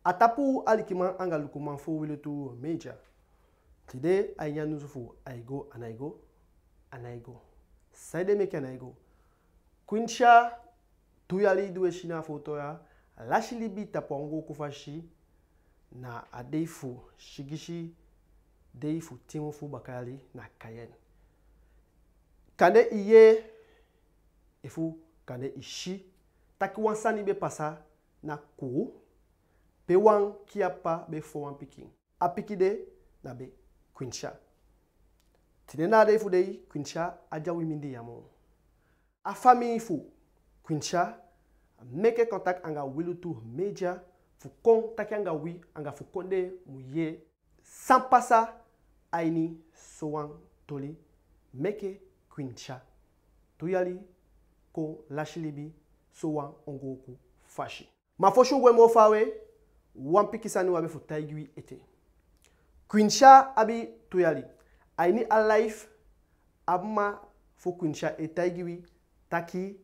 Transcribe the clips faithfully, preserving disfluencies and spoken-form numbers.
A tapu, alikiman anga lukuman fu Wilutu Media. Tide a ini a nyunsu fu: ai go, a nai go, a nai go. Saide meke a nai go? Queensha, tu yali di u e si na a foto ya, lasi libi tapu wan ongooku fasi na a dei fu sigisi dei fu tiimun fu bakayali na Cayenne. Kande i yee, efu kande i si taki wan sani be pasa na Kourou, pe wan kiapa be fon wan pikin. A pikin de na be Queensha. Tide na a dei fu dei, Queensha á de a wi mindii ya moo. A famii fu Queensha meke contact anga Wilutu Media fu kon taki anga wi, anga fu kon de mu yee san pasa a ini sowan toli meke Queensha tu yali kon lasi libi sowan ongooku fasi. Ma fosi u gwe moo faawe, wan pikin sani u abi fu taigi wi ete. Queensha abi tu yali. A ini a live, a mma fu Queensha e taigi wi taki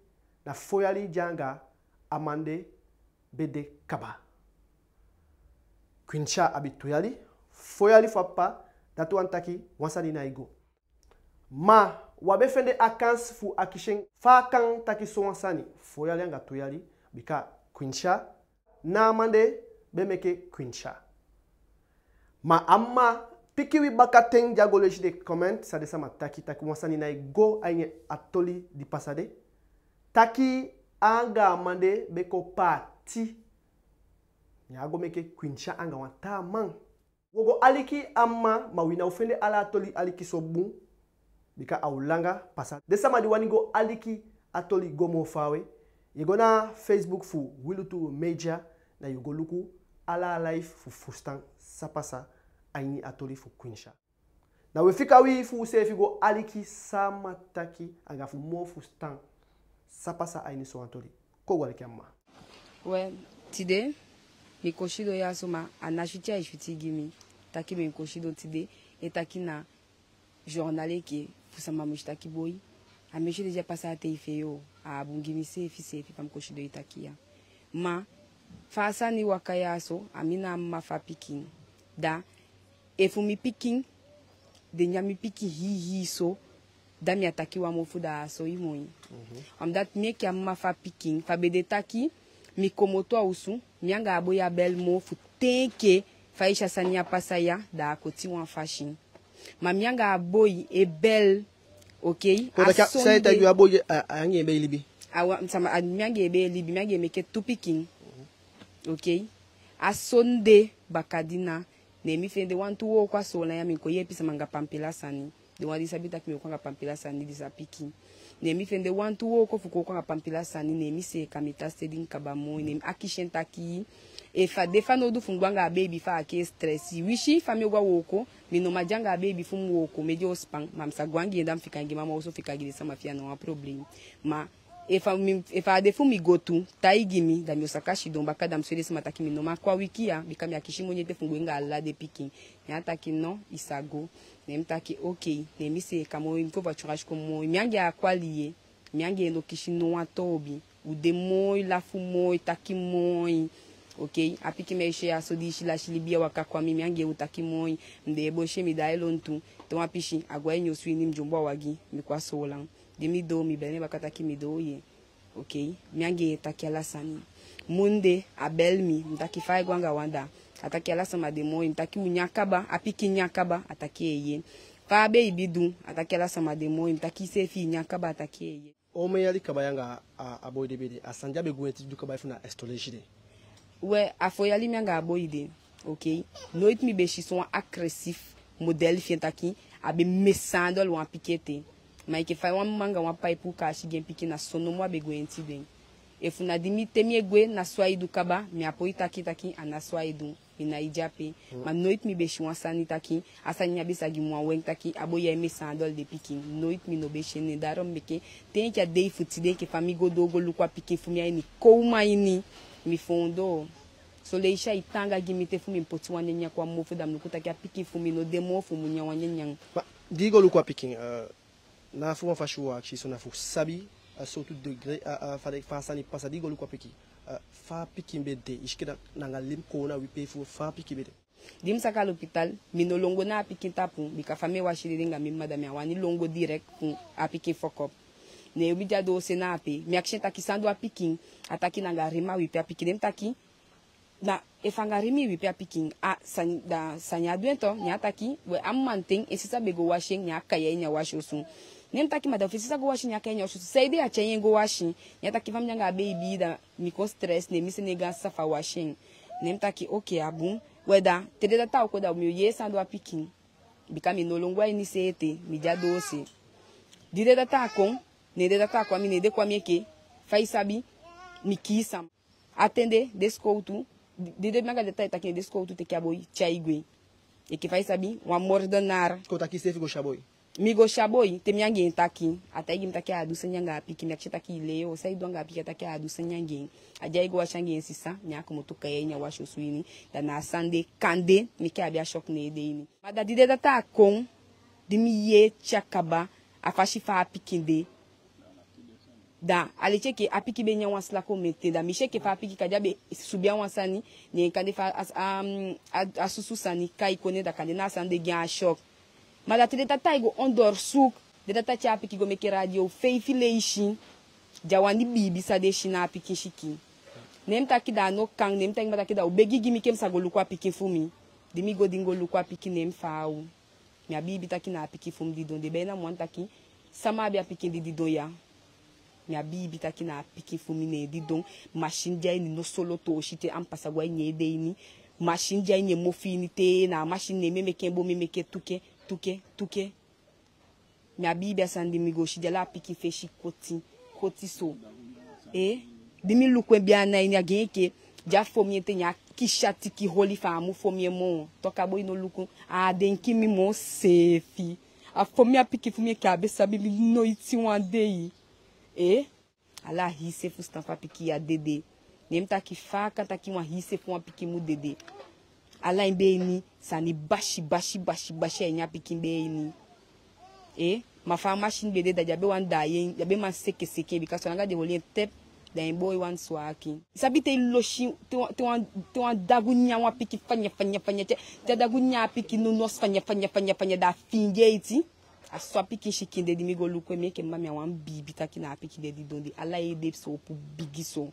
na fo yali di en anga a man de be de kaba. Queensha abi tu yali, fo yali fu a ppa, dati wani taki wan sani nai go. Ma u á be fende a kansi fu akisi en fa a kan taki sowan sani, fo yali anga tu yali, bika Queensha na a man de be meke Queensha. Ma a mma piki wi bakaten di a go leisi den comment san den sama taki, taki wan sani nai go a ini a toli di pasa de. Taki a anga a man de be kon paati. Ne a go meke Queensha anga wan taa man. Wo go aliki a mma, ma wi ná o fende ala a toli aliki so bun, bika a o langa pasa. Den sama di wani go aliki a toli go moo faawe, ye go na Facebook fu Wilutu Media, na yu go luku ala a live fu fusutan san pasa a ini a toli fu Queensha. Na we fika wi fu useefi go aliki san a mma taki, anga fu moo fusutan san pasa a ini sowan toli. Kon go aliki a mma. We, tide mi kon sidon ya so, ma a ná switi ai switi gi mi taki mi kon sidon tide e taki na journal enke fu sama mu si taki boi, a mi e si den di a pasa a tei fi en, a á bun gi mi seefi seefi fa mi kon sidon e taki ya. Ma fa a sani waka ya so, a mi na a mma fu a pikin. Da efu mi pikin, den nyan mi pikin hii hii so, da mi á taki wan mofu, da a soi moi. Mhm. Omdat mi enke a mma fu a pikin, fa be de taki mi komoto a osu, mi anga a boi á bel moo fu te enke fa i si a sani ya pasa ya, da a koti wan fasi. Ma mi anga a boi e bel, okei. Kon taki a, san e taigi yu, a boi, a, a anga en be e libi? A wan sama, a, mi anga en be e libi, mi anga en meke tu pikin. Okei. A sonde bakadina, ne mi fende wantu wooko a Soolan ya, mi kon yeepi sama anga pampila sani. Den wan di sabi taki mi e wooko anga pampila sani, di sa piki. Ne mi fende wantu wooko fu kon wooko anga pampila sani, ne mi seeka mi ta sitedi kaba moi, ne mi akisi en taki, efu a de fanowdu fu mi go anga a beibi, fa a á kee stress. Wisi fa mi o go a wooko, mi ná man de anga a beibi fu mi wooko, mi e de ospan, ma mi sa go anga en, da mi fika en gi mama osu, fika gi den sama fi en, a ná wan problem. Ma efu a mi, efu a de fu mi go tu, taigi mi, da mi o saka sidon baka, da mi soi den sama taki mi ná man kon a wiki ya, bika mi á kisi moni ete fu mi go anga ala den pikin. Ne a taki no, i sa go. Ne mi taki okei. Ne mi seeka moi, mi kon voiturage kon moi, mi anga en á kwali ye. Mi anga en ná kisi ná wan toobi. U de moi, lafu moi, taki moi. Okei, a pikin meisje ya so di i si lasi libi ya waka kon a mi, mi anga en u taki moi. Mi de e bosi en, mi daai lontu. Te wan pisi, a go a ini osu ini, mi dyombo a wagi, mi kon a Soolan. Di mi doo, mi bel en baka taki mi doo ye. Okei, mi anga en e taki ala sani. Munde a bel mi, mi taki fa ai go anga wan dda. A taki ala sama de moi, mi taki u nyan kaba, a pikin nyan kaba, a taki eeye. Fa a beibi du, a taki ala sama de moi, mi taki iseefi i nyan kaba, a taki eeye. Omen yali kaba yu anga a, a boi de be de, a sani di a be gwenti du kaba, efu na estoleisi de? We, a fo yali mi anga a boi de, okei. Noiti mi be si sowan agressif model fi en taki a be mishandel wan pikin ete. Ma enke fa wan mma anga wan ppa e puu kaasi gi en pikin, na so nomo a be gwenti du en. Efu na di mi, te mi e gwe, na so ai du kaba, mi á poi taki taki a ná so ai du. Mi ná e de ape. Mm. Ma noiti mi be si wan sani taki a sani ya be sa gi mi wan wenki taki a boi ya e mishandel den pikin. Noiti mi no be si en. Daarom meke te enke a dei fu tide, enke fa mi go doo go luku a pikin fu mi a ini kowman ini, mi foondoo. Son leisi ai taanga gi mi te fu mi poti wan nyanyan kon a mofu, da mi luku taki a pikin fu mi no de moo fu mi nyan wan nyanyan. Ma di i go luku a pikin, eh, na fu wan fasi u akisi so, na fu sabi a sowtu degré, a, a, fa den, fa a sani pasa di i go luku a pikin. Eh, fa a pikin be de, i si ke, da na anga lem kon na wi pe fu fa a pikin be de. Di mi saka a l'hôpital, mi no lon go na a pikin tapu, bika fa mi e wasi dede anga mi mma, da mi á wani lon go direct fu a pikin fokop. Ne mi de a doose na ape, mi akisi en taki san du a pikin, a taki na anga rima wipi a pikin. Ne mi taki, na efu anga rima wipi a pikin, a sani, da sani á du en to. Ne a taki, we, a mamanten en sisa be go wasi en, ne a kai en a ini a wasi osu. Ne mi taki, ma da efu en sisa go wasi en, ne a kai en a ini a wasi osu, saide a tyai en go wasi? Ne a taki fa mi de anga a beibi, da mi kon stress, ne mi sende en go a sisa fu a wasi en. Ne mi taki, oke, a bun. We, da te den data o kon, da mi o yee san du a pikin. Bika mi no lon go a ini se ete, mi de a doose. Di den data kon, ne den data kon a mi, ne den kon a mi enke, fa i sabi, mi kii sama. A ten de, den sikowtu, di, di den, mi anga den data e taki, ne den sikowtu teke a boi tyai gwe. Enke fa i sabi, wan moordenaar. Kon taki iseefi go si a boi. Mi go si a boi, te mi anga en taki, a taigi mi taki a á du sani anga a pikin. Mi akisi en taki, lei, san i du anga a pikin? A taki a á du sani anga en. A de ai go wasi anga en sisa, ne a komoto kai en a ini a wasi osu ini. Da na a sani de kande meke a abi a shock ne en ede ini. Ma da di den data kon, di mi yee te a kaba, a fasi fa a pikin de, da a leti enke a pikin be nyan wan sila kon mete. Da mi si enke fa a pikin kande a be subi a wan sani, ne kande fa a, a, a, a susu sani kai kon ne en, da kande na a sani de gi en a shock. Ma da te den data e go ondersuku, den data tyai a pikin go meke radio feifi leisi. Den á wani biibi san den si na a pikin sikin. Ne mi taki da a no kan, ne mi taigi mi mma taki da u begi gi mi enke mi sa go luku a pikin fu mi. Di mi go, di mi go luku a pikin, ne mi faaw. Mi á biibi taki na a pikin fu mi didon de. Be na mi wani taki, sama abi a pikin di didon ya? Mi á biibi taki na a pikin fu mi ne en didon. Masin de a ini en nosolo toosi te a mu pasa go a ini en ede ini. Masin de a ini en mofu ini te na a masin ne en memeke, en boo memeke tuke, tuke, tuke. Mi á biibi a sani di mi go si, di ala a pikin fesi koti, koti so. Eh? Di mi luku en be a na ini, a gi en enke di a fon mi en te, ne a kisi a tiki holi fa a á mu fon mi en moo. Toku a boi no luku, a á denki mi moo seefi. A fon mi a pikin fu mi enke a á be sabi mi noiti wan dei. Eh? Ala a hii se fusutan fu a pikin ya dede. Ne mi taki fa a kan taki wan hii se fu wan pikin mu dede? Ala en be ini, sani basi, basi, basi, basi a ini a pikin be ini. Eh, ma fa a masin be de, da den á be wani daai en, den á be man seke seke en, bika solanga den holi en tep, da en boi wani swaki. I sabi te i losi, te wan, te wan, te wan dagu nyan wan pikin fanya, fanya, fanya, te, te a dagu nyan a pikin nono fanya, fanya, fanya, fanya, da a fiingi en eti. A so a pikin sikin de. Di mi go luku en, mi enke mma, mi á wani biibi taki na a pikin de didon de. Ala en ede so opo bigi so.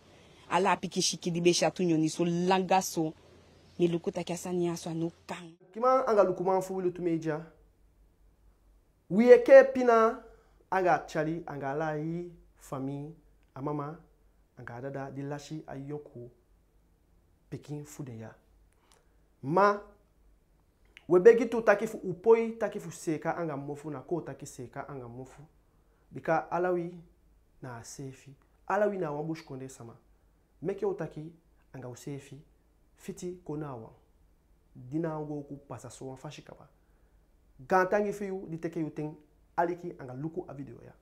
Ala a pikin sikin di be si a tu nyoni so langa so. Mi luku taki a sani ya so a no kan. Kiman anga lukuman fu Wi Lutu Media. Wi e kee pina anga tyali anga ala a hii famii, a mama anga a dada di lasi a yonku pikin fu den ya. Ma wi e begi tu taki fu u poi taki fu seeka anga mofu, na kon u taki seeka anga mofu. Bika ala wi na a seefi, ala wi na a wan busikondee sama. Meke u taki anga useefi, fiti kon na a wan. Di na a ogii pasa so wan fasi kaba. Gaantangi fi yu di teke yu ten aliki anga luku a video ya.